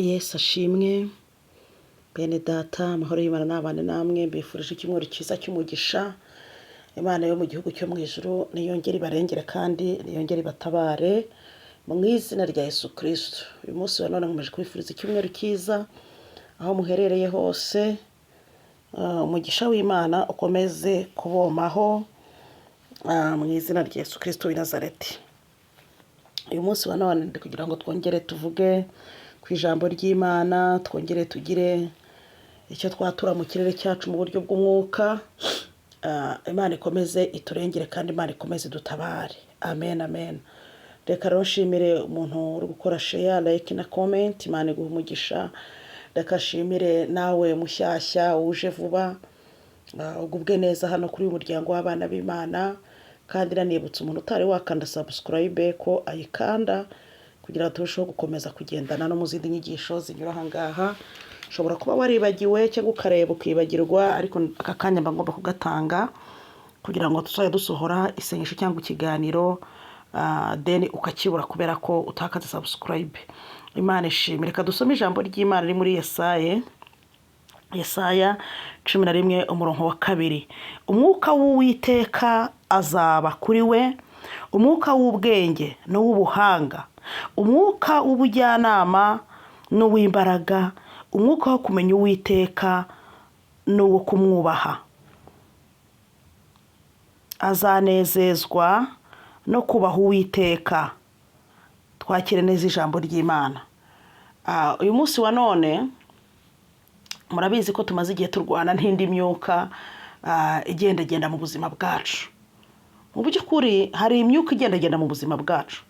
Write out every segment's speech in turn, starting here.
Yesu ashimwe, bene data, amahoro y'Imana n'abane namwe, mbifurije icyumweru cyiza cy'umugisha. Imana yo mu gihugu cyo mu ijuru niyongere ibarengere kandi niyongere ibatabare mu izina rya Yesu Kristo. Uyu munsi wa none nkomeje kubifuriza icyumweru cyiza aho muherereye hose, umugisha w'Imana ukomeze kubomaho mu izina rya Yesu Kristo w'i Nazareti. Uyu munsi wa none ndi kugira ngo twongere tuvuge ku ijambo ry'Imana, twongere tugire icyo twatura mu kirere cyacu mu buryo bw'umwuka. Imana ikomeze iturengere kandi Imana ikomeze idutabare. Amen, amen. Reka rero nshimire umuntu uri gukora share, like na comment, Imana iguhe umugisha. Reka nshimire nawe mushyashya uje vuba, ugubwe neza hano kuri uyu muryango w'abana b'Imana, kandi nanibutsa umuntu utari wakanda subscribe ko ayikanda kugira ngo turusheho gukomeza kugendana no mu zindi nyigisho zinyura aha ngaha. Ushobora kuba waribagiwe cyangwa ukareba ukibagirwa, ariko aka kanya mba ngomba kugatanga kugira ngo tuzajya dusohora isengesho cyangwa ikiganiro, then ukakibura kubera ko utakaze subscribe. Imana ishimwe. Reka dusome ijambo ry'Imana riri muri Yesaya, Yesaya 11 umurongo wa 2. Umwuka w'Uwiteka azaba kuri we, umwuka w'ubwenge n'uw'ubuhanga, umwuka w'ubujyanama n'uw'imbaraga, umwuka wo kumenya Uwiteka n'uwo kumwubaha. Azanezezwa no kubaha Uwiteka. Twakire neza ijambo ry'Imana. Uyu munsi wa none murabizi ko tumaze igihe turwana n'indi myuka igendagenda mu buzima bwacu. Mu by'ukuri hari imyuka igendagenda mu buzima bwacu,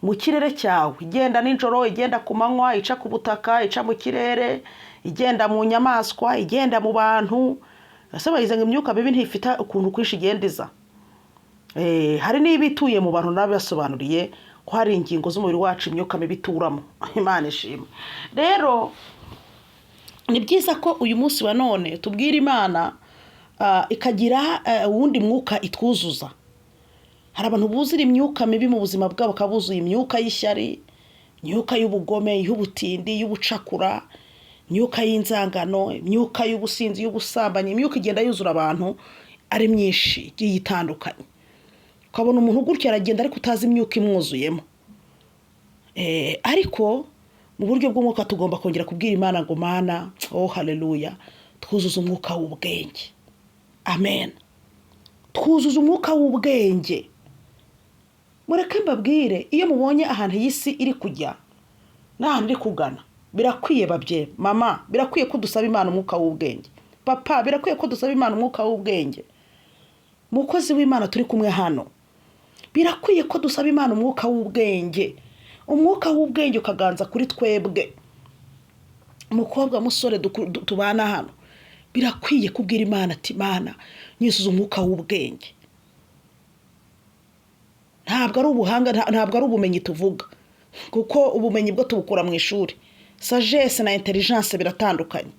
mu kirere cyawe, igenda nijoro, igenda ku manywa, ica ku butaka, ica mu kirere, igenda mu nyamaswa, igenda mu bantu. Ese bayize ngo imyuka mibi ntifite ukuntu kwinshi igenda iza? Hari n'iba ituye mu bantu, nabasobanuriye ko hari ingingo z'umubiri wacu imyuka mibi ituramo. Imana ishimwe. Rero ni byiza ko uyu munsi wa none tubwira Imana, ikagira uwundi mwuka itwuzuza. Hari abantu buzura imyuka mibi mu buzima bwabo, bakaba buzuye imyuka y'ishyari, imyuka y'ubugome, y'ubutindi, y'ubucakura, imyuka y'inzangano, imyuka y'ubusinzi, y'ubusambanyi. Imyuka igenda yuzura abantu ari myinshi igiye itandukanye, ukabona umuntu gutya aragenda ariko utazi imyuka imwuzuyemo. Ariko mu buryo bw'umwuka tugomba kongera kubwira Imana ngo: "Mana, oh haleluya, twuzuze umwuka w'ubwenge." Amen. Twuzuze umwuka w'ubwenge. Mureke mbabwire, iyo mubonye ahantu iyi si iri kujya n'ahantu iri kugana, birakwiye babye mama, birakwiye ko dusaba Imana umwuka w'ubwenge. Papa, birakwiye ko dusaba Imana umwuka w'ubwenge. Mukozi w'Imana turi kumwe hano, birakwiye ko dusaba Imana umwuka w'ubwenge, umwuka w'ubwenge ukaganza kuri twebwe. Umukobwa, musore tubana hano, birakwiye kubwira Imana ati: "Imana, nyuzuza umwuka w'ubwenge." Ntabwo ari ubuhanga, ntabwo ari ubumenyi tuvuga, kuko ubumenyi bwo tubukura mu ishuri. Sagesse na intelligence biratandukanye.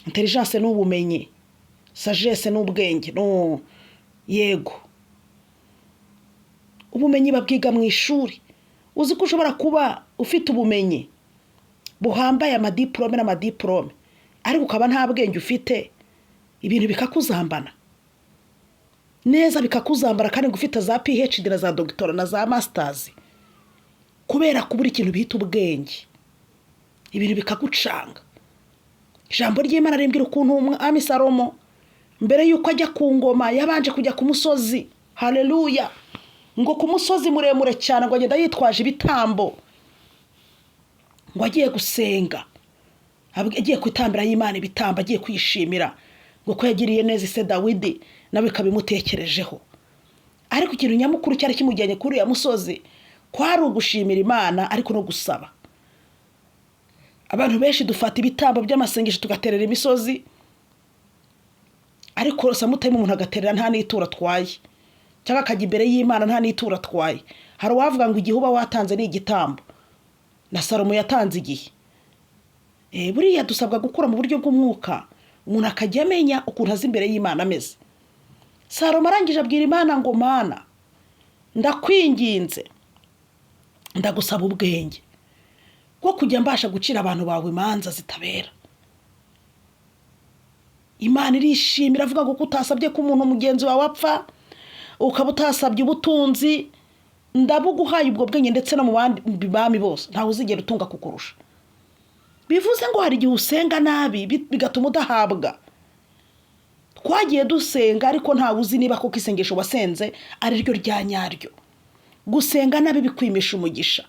Intelligence ni ubumenyi, sagesse ni ubwenge. No yego, ubumenyi babwiga mu ishuri. Uzi ko ushobora kuba ufite ubumenyi buhambaye, amadiporome n'amadiporome, ariko ukaba nta bwenge ufite, ibintu bikakuzambana neza, bikakuzambara kandi ngo ufite za PhD na za doctorat na za masters, kubera kubura ikintu bita ubwenge, ibintu bikagucanga. Ijambo ry'Imana rimbwira ukuntu umwami Salomo, mbere y'uko ajya ku ngoma, yabanje kujya ku musozi, haleluya, ngo ku musozi muremure cyane, ngo agenda yitwaje ibitambo, ngo agiye gusenga, agiye kwitambira y'Imana ibitambo, agiye kwishimira ngo ko yagiriye neza ise Dawidi, nawe ikabimutekerejeho. Ariko ikintu nyamukuru cyari kimujyanye kuri uriya musozi kwari ugushimira Imana, ariko no gusaba. Abantu benshi dufata ibitambo by'amasengesho tugaterera imisozi, ariko sometimes umuntu agaterera nta n'ituro atwaye, cyangwa akajya imbere y'Imana nta n'ituro atwaye. Hari uwavuga ngo igihe uba watanze ni igitambo. Na Salomo yatanze igihe. Buriya dusabwa gukura mu buryo bw'umwuka, umuntu akajya amenya ukuntu aza imbere y'Imana ameze. Salomo arangije abwira Imana ngo: "Mana, ndakwinginze, ndagusaba ubwenge." bwo kujya mbasha gucira abantu bawe imanza zitabera. Imana irishimira avuga ngo utasabye ko umuntu mugenzi wawe apfa, ukaba utasabye ubutunzi, ndabuguhaye ubwo bwenge ndetse no mu bandi bami bose ntawe uzigera utunga kukurusha. Bivuze ngo hari igihe usenga nabi bigatuma udahabwa. Twagiye dusenga ariko ntawe uzi niba koko isengesho wasenze ari ryo rya nyaryo. Gusenga nabi bikwimisha umugisha.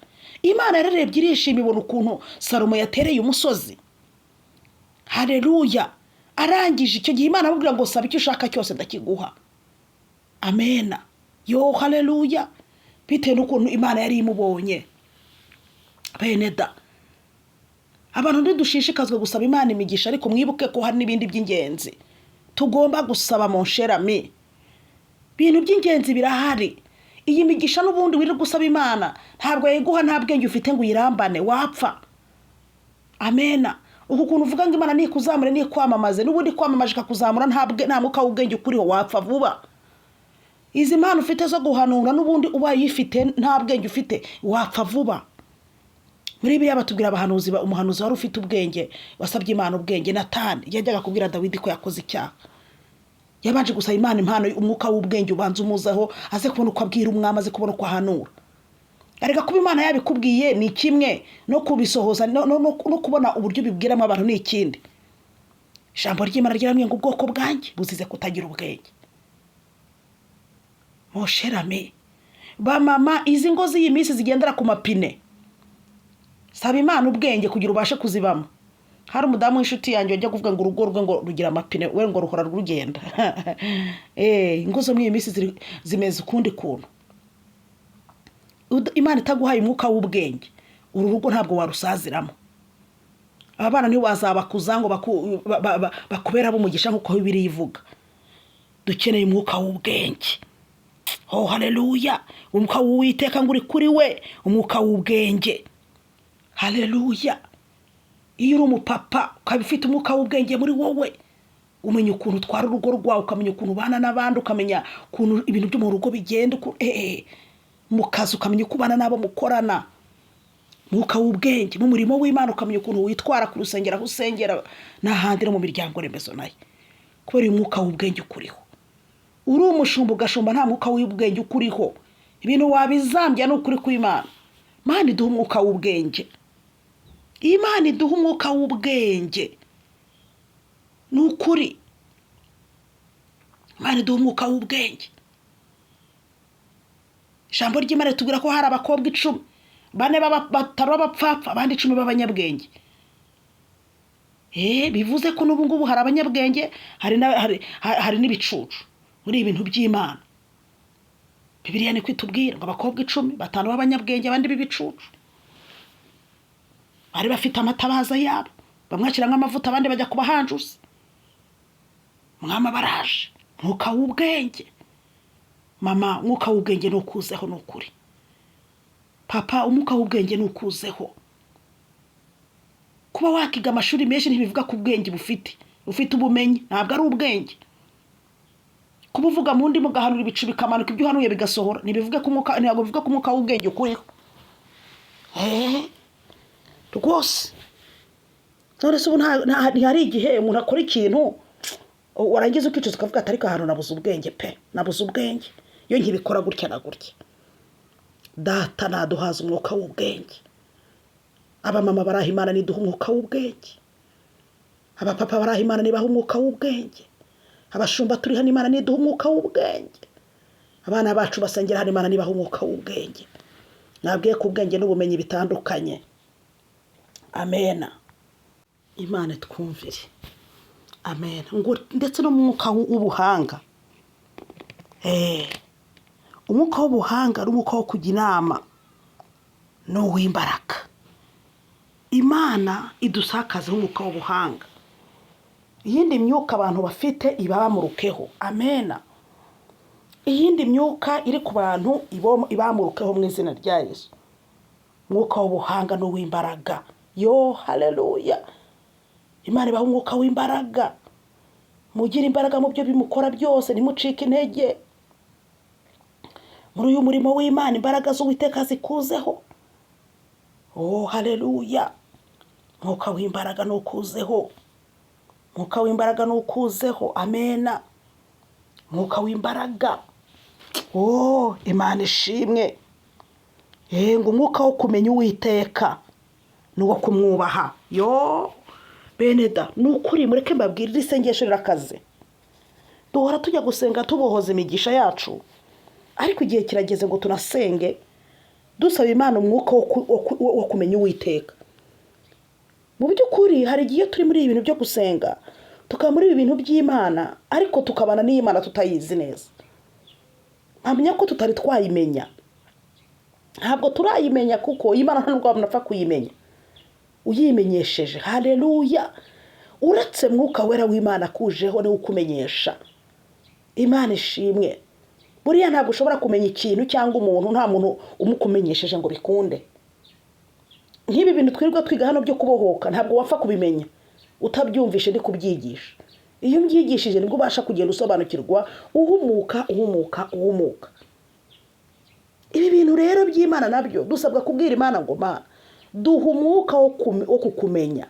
Imana yararebye irishima ibona ukuntu Salomo yatereye umusozi. Haleluya! Arangije icyo gihe Imana amubwira ngo saba icyo ushaka cyose ndakiguha. Amena. Yo haleluya! Bitewe n'ukuntu Imana yari imubonye. Bene da, abantu ntidushishikazwe gusaba Imana imigisha, ariko mwibuke ko hari n'ibindi by'ingenzi tugomba gusaba mon cher ami. Ibintu by'ingenzi birahari. Iyi migisha n'ubundi wirirwa usaba Imana ntabwo yayiguha nta bwenge ufite ngo uyirambane, wapfa. Amena. Uku kuntu uvuga ngo Imana nikuzamure nikwamamaze, n'ubundi kwamamaje ikakuzamura nta mwuka w'ubwenge ukuriho, wapfa vuba. Izi mpano ufite zo guhanura n'ubundi ubaye uyifite nta bwenge ufite wapfa vuba. Muri Bibiliya batubwira abahanuzi, umuhanuzi wari ufite ubwenge wasabye Imana ubwenge, Natani, yajyaga kubwira Dawidi ko yakoze icyaha. Yabanje gusaba Imana impano umwuka w'ubwenge ubanza umuzaho, aze kubona uko abwira umwami, aze kubona uko ahanura. Areka kuba Imana yabikubwiye ni kimwe no kubisohoza, no kubona uburyo ubibwiramo abantu ni ikindi. Ijambo ry'Imana ryarambwiye ngo ubwoko bwanjye buzize kutagira ubwenge. Mon cher ami, ba mama, izi ngo z'iyi minsi zigendera ku mapine, saba Imana ubwenge kugira ubashe kuzibamo. Hari umudamu w'inshuti yanjye wajya kuvuga ngo urugo rwe ngo rugira amapine, we ngo ruhora rugenda. Ingo zo muri iyi minsi zimeze ukundi kuntu. Imana itaguhaye umwuka w'ubwenge, uru rugo ntabwo warusaziramo. Aba bana ntiwazabakuza ngo bakubere ab'umugisha nk'uko Bibiliya ivuga. Dukeneye umwuka w'ubwenge. Oh haleluya! Umwuka w'Uwiteka ngo uri kuri we, umwuka w'ubwenge. Haleluya! Iyo uri umupapa ukaba ufite umwuka w'ubwenge muri wowe, umenya ukuntu utwara urugo rwawe, ukamenya ukuntu ubana n'abandi, ukamenya ukuntu ibintu byo mu rugo bigenda, mu kazi ukamenya uko ubana n'abo mukorana. Umwuka w'ubwenge mu murimo w'Imana, ukamenya ukuntu witwara ku rusengero aho usengera n'ahandi no mu miryango remezo nayo, kubera uyu mwuka w'ubwenge ukuriho. Uri umushumba ugashumba nta mwuka w'ubwenge ukuriho, ibintu wabizambya. Ni ukuri kw'Imana. Imana iduha umwuka w'ubwenge, Imana iduha umwuka w'ubwenge, ni ukuri. Imana iduha umwuka w'ubwenge. Ijambo ry'Imana ritubwira ko hari abakobwa 10, 4 batari b'abapfapfa, abandi 10 b'abanyabwenge. Bivuze ko n'ubu ngubu hari abanyabwenge, hari n'ibicucu muri ibi bintu by'Imana. Bibiliya niko itubwira ngo abakobwa 10, 5 b'abanyabwenge, abandi b'ibicucu. Bari bafite amatabaza yabo, bamwe bashyiramo amavuta, abandi bajya kubahanjuza. Mwama baraje. Mwuka w'ubwenge, mama, umwuka w'ubwenge nukuzeho, ni ukuri. Papa, umwuka w'ubwenge nukuzeho. Kuba wakiga amashuri menshi ntibivuga ko ubwenge bufite, ufite ubumenyi ntabwo ari ubwenge. Kuba uvuga mu ndimi ugahanura ibicu bikamanuka, ibyo uhanuye bigasohora, ntibivuge ko umwuka, ntabwo bivuga ko umwuka w'ubwenge ukuriho. Rwose. None se ubu ntihari igihe umuntu akora ikintu warangiza ukicuza ukavuga ati ariko ahantu nabuze ubwenge pe, nabuze ubwenge iyo nkibikora gutya na gutya. Data naduhaza umwuka w'ubwenge. Abamama baraha Imana niduha umwuka w'ubwenge, abapapa baraha Imana nibaha umwuka w'ubwenge, abashumba turi hano Imana niduha umwuka w'ubwenge, abana bacu basengera hano Imana nibaha umwuka w'ubwenge. Nabwiye ko ubwenge n'ubumenyi bitandukanye. Amena. Imana twumvire. Amen. Ngo ndetse n'umwuka w'ubuhanga. Umwuka w'ubuhanga n'umwuka wo kujya inama ni uw'imbaraga. Imana idusakazeho umwuka w'ubuhanga. Iyindi myuka abantu bafite ibamurukeho. Amena. Iyindi myuka iri ku bantu ibamurukeho mu izina rya Yesu. Umwuka w'ubuhanga n'uw'imbaraga. Yo haleluya. Imana ibaha umwuka w'imbaraga. Mugire imbaraga mu byo bimukora byose, ntimucike intege. Muri uyu murimo w'Imana imbaraga z'Uwiteka zikuzeho. Oh, haleluya! Mwuka w'imbaraga nukuzeho, mwuka w'imbaraga nukuzeho, amena. Mwuka w'imbaraga, oh, Imana ishimwe. Ngo umwuka wo kumenya Uwiteka ni uwo kumwubaha. Yo bene da, ni ukuri, mureke mbabwirire, isengesho rirakaze. Duhora tujya gusenga tubohoza imigisha yacu, ariko igihe kirageze ngo tunasenge dusaba Imana umwuka wo kumenya Uwiteka. Mu by'ukuri, hari igihe iyo turi muri ibi bintu byo gusenga, tukaba muri ibi bintu by'Imana, ariko tukabana n'Imana tutayizi neza. Mpamya ko tutari twayimenya, ntabwo turayimenya, kuko Imana nta nubwo wapfa kuyimenya uyimenyesheje. Haleluya! Uretse Mwuka Wera w'Imana akujeho, niwe ukumenyesha. Imana ishimwe. Buriya ntabwo ushobora kumenya ikintu cyangwa umuntu nta muntu umukumenyesheje ngo bikunde. Nk'ibi bintu twirirwa twiga hano byo kubohoka, ntabwo wapfa kubimenya utabyumvishe ndi kubyigisha. Iyo ubyigishije, nibwo ubasha kugenda usobanukirwa, uhumuka, uhumuka, uhumuka. Ibi bintu rero by'Imana nabyo dusabwa kubwira Imana ngo: "Mana, duha umwuka wo kukumenya,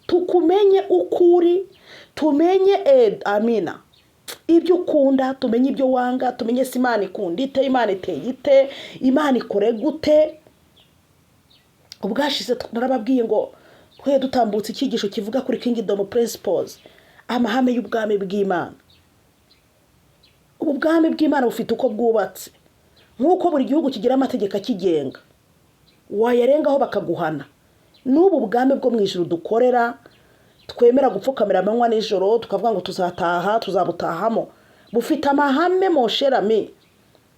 tukumenye uko uri, tumenye amina ibyo ukunda, tumenye ibyo wanga, tumenye se Imana ikunda ite, Imana iteye ite, Imana ikore gute." Ubwashize narababwiye ngo twe dutambutse icyigisho kivuga kuri kingdom principles, amahame y'ubwami bw'Imana. Ubu bwami bw'Imana bufite uko bwubatse, nk'uko buri gihugu kigira amategeko akigenga, wayarengaho bakaguhana. N'ubu bwami bwo mu ijuru dukorera, twemera gupfukamira amanywa nijoro, tukavuga ngo tuzataha, tuzabutahamo, bufite amahame, mon cher ami.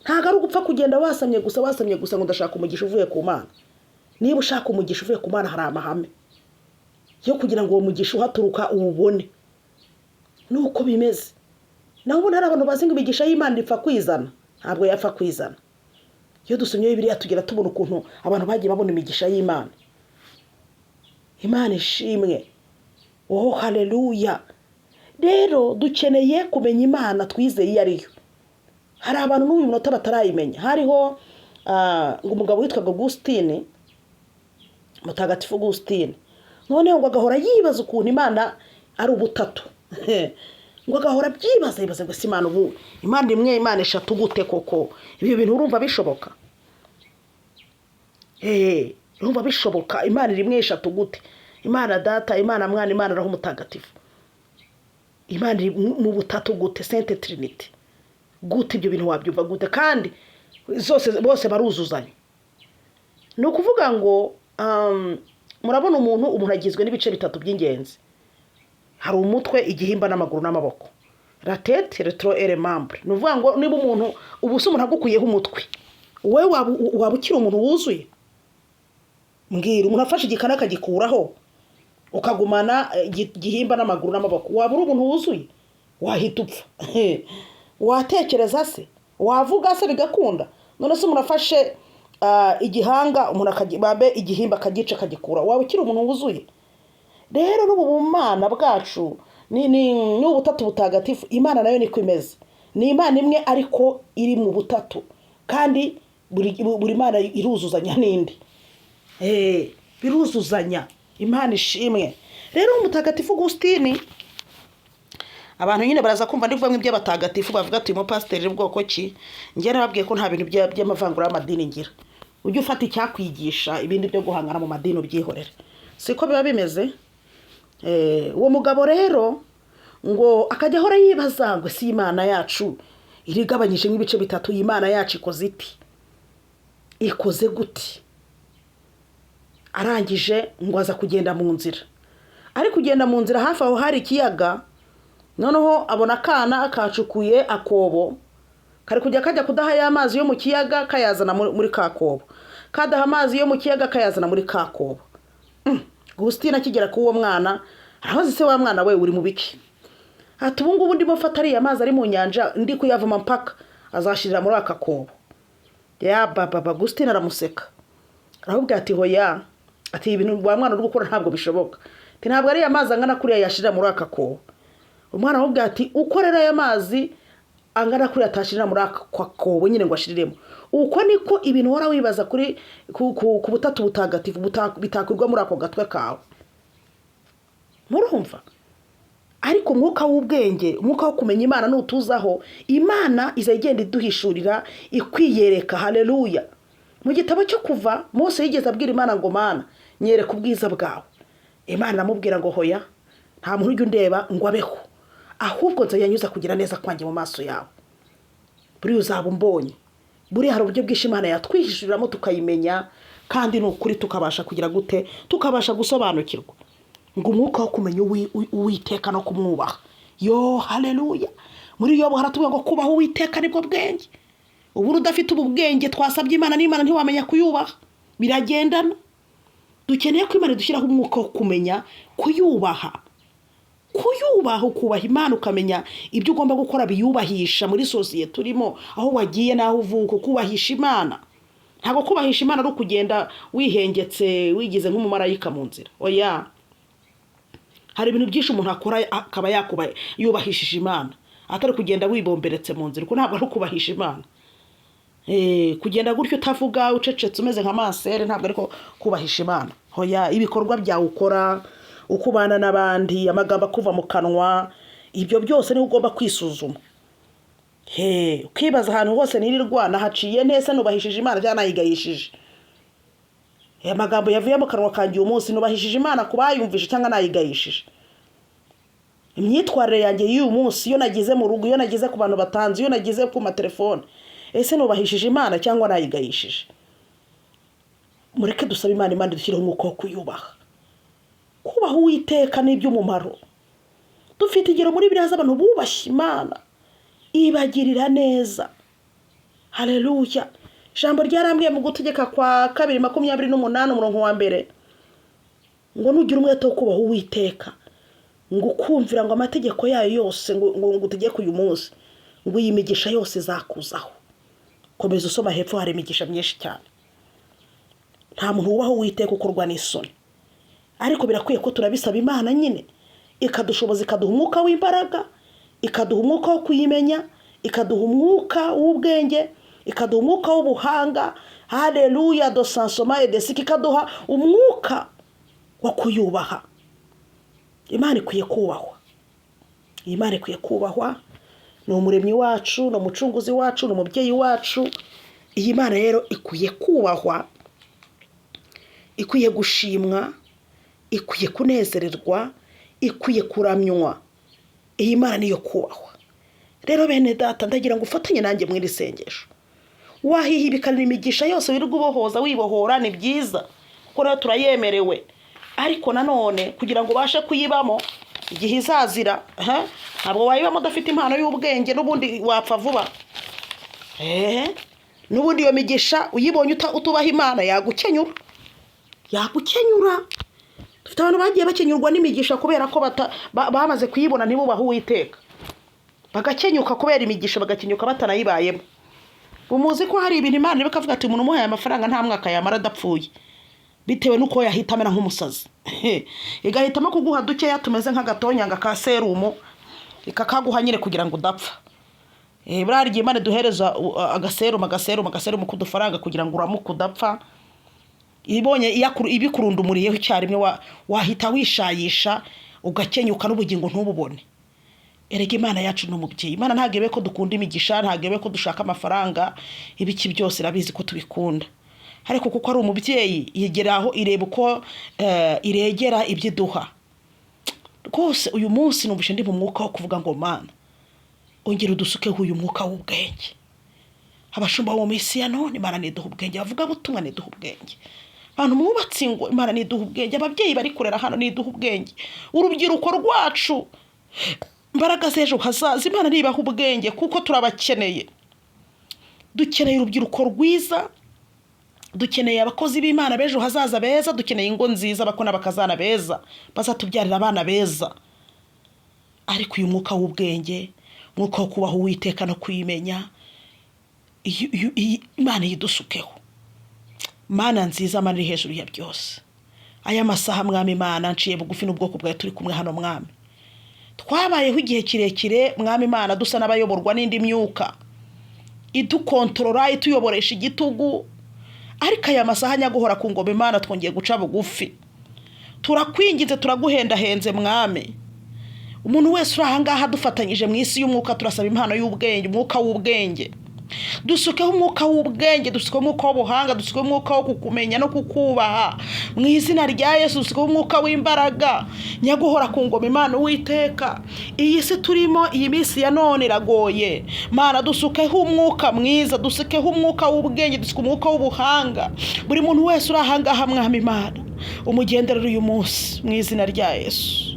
Ntabwo ari ugupfa kugenda wasamye gusa, wasamye gusa ngo ndashaka umugisha uvuye ku Mana. Niba ushaka umugisha uvuye ku Mana, hari amahame yo kugira ngo uwo mugisha uhaturuka uwubone. Nuko bimeze. Naho ubundi hari abantu bazi ngo imigisha y'Imana ipfa kwizana. Ntabwo yapfa kwizana. Iyo dusomye Bibiliya, tugera tubona ukuntu abantu bagiye babona imigisha y'Imana. Imana ishimwe. Oh, haleluya! Rero dukeneye kumenya Imana twizeye iyo ariyo. Hari abantu n'uyu munota batarayimenya. Hariho ngo umugabo witwaga Augustine, Mutagatifu Augustine, noneho ngo agahora yibaza ukuntu Imana ari ubutatu. Ngo agahora abyibaza, yibaza ngo: "Ese Imana, ubu Imana imwe, Imana eshatu gute koko? Ibyo bintu urumva bishoboka? Urumva bishoboka? Imana iri imwe, eshatu gute? Imana Data, Imana Mwana, Imana Roho Mutagatifu, Imana iri mu butatu gute? Sainte Trinité gute? Ibyo bintu wabyumva gute kandi zose bose baruzuzanya?" Ni ukuvuga ngo murabona umuntu agizwe n'ibice bitatu by'ingenzi. Hari umutwe, igihimba n'amaguru n'amaboko, la tête, le tronc et les membres. Ni ukuvuga ngo niba umuntu, ubu se umuntu agukuyeho umutwe, wowe waba ukiri umuntu wuzuye? Mbwira, umuntu afashe igikanu akagikuraho, ukagumana igihimba n'amaguru n'amaboko, waba uri umuntu wuzuye? Wahita upfa. Watekereza se? Wavuga se bigakunda? None se umuntu afashe igihanga, umuntu babe igihimba akagica akagikura, waba ukiri umuntu wuzuye? Rero n'ubu bumana bwacu ni ubutatu butagatifu. Imana nayo niko imeze, ni Imana imwe ariko iri mu butatu, kandi buri mana iruzuzanya n'indi. Biruzuzanya. Imana ishimwe. Rero Umutagatifu Augustine, abantu nyine baraza kumva ndi kuvuga iby'abatagatifu, bavuga ati: "Umupasiteri bwoko ki?" Njye nababwiye ko nta bintu by'amavangura y'amadini ngira. Ujye ufata icyakwigisha, ibindi byo guhangana mu madini ubyihorere. Siko biba bimeze? Uwo mugabo rero ngo akajya ahora yibaza ngo: "Si Imana yacu irigabanyije nk'ibice bitatu, iyi Imana yacu ikoze iti, ikoze gute?" Arangije ngo aza kugenda mu nzira, ari kugenda mu nzira, hafi aho hari ikiyaga. Noneho abona akana kacukuye akobo, kari kujya kajya kudaha ya mazi yo mu kiyaga, kayazana muri ka kobo, kadaha amazi yo mu kiyaga, kayazana muri ka kobo. Augustine akigera kuri uwo mwana, arabaza: "Se wa mwana we, uri mu biki?" Ati: "Ubu ngubu ndimo mfata ariya mazi ari mu nyanja, ndi kuyavoma mpaka azashirira muri aka kobo." Ya baba, Augustine aramuseka, aramubwira ati: "Hoya," ati, "ibintu wa mwana uri gukora ntabwo bishoboka," ati, "ntabwo ariya mazi angana kuriya yashirira muri aka kobo." Umwana aramubwira ati: "Uko rero aya mazi angana kuriya atashirira muri aka kobo nyine ngo ashiriremo, Uko niko ibintu uhora wibaza kuri ku butatu butagatifu bitakwirwa muri ako gatwe kawe. Murumva? Ariko umwuka w'ubwenge, umwuka wo kumenya Imana nutuzaho, Imana iza igenda iduhishurira, ikwiyereka. Haleluya! Mu gitabo cyo Kuva, Mose yigeze abwira Imana ngo: "Mana, nyereka ubwiza bwawe." Imana iramubwira ngo: "Hoya, nta muntu ujya undeba ngo abeho, ahubwo nzajya nyuza kugira neza kwanjye mu maso yawe, buriya uzaba umbonye." Buriya hari uburyo bwinshi Imana yatwihishuriramo tukayimenya, kandi ni ukuri tukabasha kugira gute? Tukabasha gusobanukirwa. Ngo umwuka wo kumenya Uwiteka no kumwubaha. Yo, haleluya! Muri Yobu haratubwira ngo kubaha Uwiteka nibwo bwenge. Ubu udafite ubu bwenge twasabye Imana n'Imana, ntiwamenya kuyubaha. Biragendana. Dukeneye ko Imana idushyiraho umwuka wo kumenya kuyubaha. Kuyubaha, ukubaha Imana, ukamenya ibyo ugomba gukora biyubahisha muri sosiyete urimo, aho wagiye n'aho uvuka, ukubahisha Imana. Ntabwo kubahisha Imana ari ukugenda wihengetse, wigize nk'umumarayika mu nzira. Oya, hari ibintu byinshi umuntu akora akaba yakuba yubahishije Imana, atari kugenda wibomberetse mu nzira, kuko ntabwo ari ukubahisha Imana. Kugenda gutyo utavuga, ucecetse, umeze nka mansere, ntabwo ariko kubahisha Imana. Hoya, ibikorwa byawe ukora, uko ubana n'abandi, amagambo akuva mu kanwa, ibyo byose niho ugomba kwisuzuma. He, ukibaza: ahantu hose nirirwa nahaciye ntese nubahishije Imana cyangwa nayigayishije? Aya magambo yavuye mu kanwa kanjye uyu munsi, nubahishije Imana ku bayumvishe cyangwa nayigayishije? Imyitwarire yanjye y'uyu munsi, iyo nagize mu rugo, iyo nagize ku bantu batanze, iyo nagize ku matelefone, ese nubahishije Imana cyangwa nayigayishije? Mureke dusabe Imana, Imana idushyireho umwuka wo kuyubaha. Kubaha Uwiteka ni iby'umumaro. Dufite ingero muri Bibiliya z'abantu bubashye Imana, ibagirira neza. Haleluya! Ijambo ryarambwiye mu Gutegeka kwa Kabiri 28 umurongo wa 1 ngo: "Nugira umwete wo kubaha Uwiteka, ngo ukumvira ngo amategeko yayo yose ngo utegeke uyu munsi, ngo iyi migisha yose izakuzaho." Komeza usoma hepfo, hari imigisha myinshi cyane. Nta muntu wubaha Uwiteka ukorwa n'isoni. Ariko birakwiye ko turabisaba Imana nyine, ikadushoboza, ikaduha umwuka w'imbaraga, ikaduha umwuka wo kuyimenya, ikaduha umwuka w'ubwenge, ikaduha umwuka w'ubuhanga. Haleluya! Dosansoma edesika, ikaduha umwuka wo kuyubaha. Imana ikwiye kubahwa, Imana ikwiye kubahwa. Ni umuremyi wacu, ni umucunguzi wacu, ni umubyeyi wacu. Iyi Mana rero ikwiye kubahwa, ikwiye gushimwa, ikwiye kunezererwa, ikwiye kuramywa. Iyi Mana niyo kubahwa. Rero bene data, ndagira ngo ufatanye nanjye mu iri sengesho. Wahihibikanira imigisha yose wirirwa ubohoza, wibohora, ni byiza kuko rero turayemerewe. Ariko nanone kugira ngo ubashe kuyibamo igihe izazira, ntabwo wayibamo udafite impano y'ubwenge, n'ubundi wapfa vuba. N'ubundi iyo migisha uyibonye utubaha Imana, yagukenyura, yagukenyura. Dufite abantu bagiye bakenyurwa n'imigisha kubera ko bamaze kuyibona ntibubahe Uwiteka, bagakenyuka kubera imigisha, bagakenyuka batanayibayemo. Umuzi ko hari ibintu Imana iba ikavuga ati: "Umuntu umuhaye amafaranga nta mwaka yamara adapfuye," bitewe n'uko yahita amera nk'umusazi. Igahitamo kuguha dukeya tumeze nk'agatonyanga ka serumu, ikakaguha nyine kugira ngo udapfa. Buriya hari igihe Imana iduhereza agaserumu, agaserumu, agaserumu k'udufaranga kugira ngo uramuke udapfa. Ibonye ibikurundumuriyeho icyarimwe, wahita wishayisha, ugakenyuka n'ubugingo ntububone. Erega Imana yacu ni umubyeyi. Imana ntabwo ibe ko dukunda imigisha, ntabwo ibe ko dushaka amafaranga, ibiki byose, irabizi ko tubikunda. Ariko kuko ari umubyeyi, yegera aho ireba uko iregera ibyo iduha. Rwose uyu munsi numvise ndi mu mwuka wo kuvuga ngo: "Mana, ongera udusukeho uyu mwuka w'ubwenge." Abashumba bo mu isi ya none, Imana niduha ubwenge. Abavugabutumwa, niduha ubwenge. Abantu mwubatse ingo, Imana niduha ubwenge. Ababyeyi bari kurera hano, niduha ubwenge. Urubyiruko rwacu, imbaraga z'ejo hazaza, Imana nibaha ubwenge kuko turabakeneye. Dukeneye urubyiruko rwiza, dukeneye abakozi b'Imana b'ejo hazaza beza, dukeneye ingo nziza, abakwe n'abakazana beza bazatubyarira abana beza. Ariko uyu mwuka w'ubwenge, umwuka wo kubaha Uwiteka no kuyimenya, Imana yidusukeho. Mana nziza, Mana iri hejuru ya byose, aya masaha, Mwami Imana, nciye bugufi n'ubwoko bwawe turi kumwe hano. Mwami, twabayeho igihe kirekire, Mwami Imana, dusa n'abayoborwa n'indi myuka. Idukontorora, ituyoboresha igitugu. Ariko aya masaha, nyaguhora ku ngoma Imana, twongeye guca bugufi. Turakwinginze, turaguhendahenze Mwami. Umuntu wese uri ahangaha dufatanyije mu isi y'umwuka, turasaba impano y'ubwenge, umwuka w'ubwenge. Dusukeho umwuka w'ubwenge, dusukeho umwuka w'ubuhanga, dusukeho umwuka wo kukumenya no kukubaha mu izina rya Yesu. Dusukeho umwuka w'imbaraga, nyaguhora ku ngoma Imana Uwiteka. Iyi si turimo, iyi minsi ya none iragoye. Mana, dusukeho umwuka mwiza, dusukeho umwuka w'ubwenge, dusuke umwuka w'ubuhanga. Buri muntu wese uri ahangaha, Mwami Imana, umugenderere uyu munsi mu izina rya Yesu.